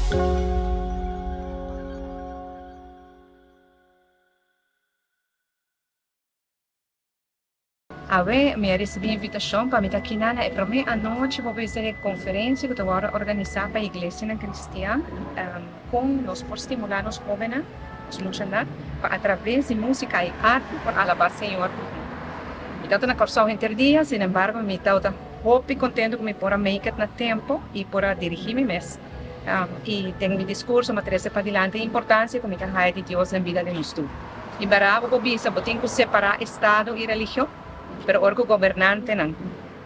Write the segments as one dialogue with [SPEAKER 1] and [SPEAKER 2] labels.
[SPEAKER 1] Awe mi a risibí invitashon pa mi ta akinan na e promé anochi bo bisa di e konferensia ku ta wòrdu organisá pa iglesianan kristian kon nos por stimulá nos hóbennan, nos muchanan, pa atraves di músika i arte por alabá Señor ku huntu. Mi tabata na Kòrsou henter dia, sinembargo mi tabata hopi kontentu ku mi por a make it na tempu i por a dirigí mi mes i den mi diskurso mi a trese padilanti e importansia ku mi ta haya di Dios den bida di nos tur. I bará bo por bisa bo tin ku separá estado i religion, pero ora ku gobernantenan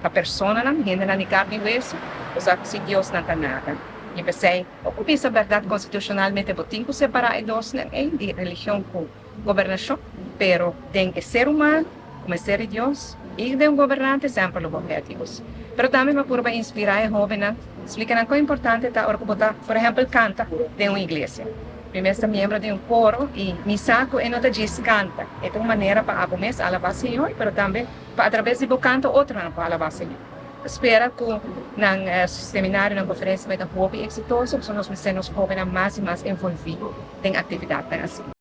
[SPEAKER 1] ta personanan, hendenan di karni i wesu, bo sa ku sin Dios nan ta nada. I p'esei bo por bisa bèrdat konstitushonalmente bo tin ku separá e dosnan ei di religion ku gobernashon, pero den e ser humano ku mester di Dios i den un gobernante semper lo bo haya Dios. Pero tambe bo purba inspirá e hóbennan, splika nan kon importante ta ora ku bo ta, por ehèmpel, kanta den un iglesia. Mi mes ta miembro di un koro i mi sa ku e no ta djis kanta, e ta un manera pa abo mes alabá Señor, pero tambe pa atrabes di bo kanto otronan por alabá Señor. Ta spera ku nan seminario, nan konferensia bai ta hopi eksitoso, pasobra nos mester nos hóbennan mas i mas envolví den aktividatnan asina.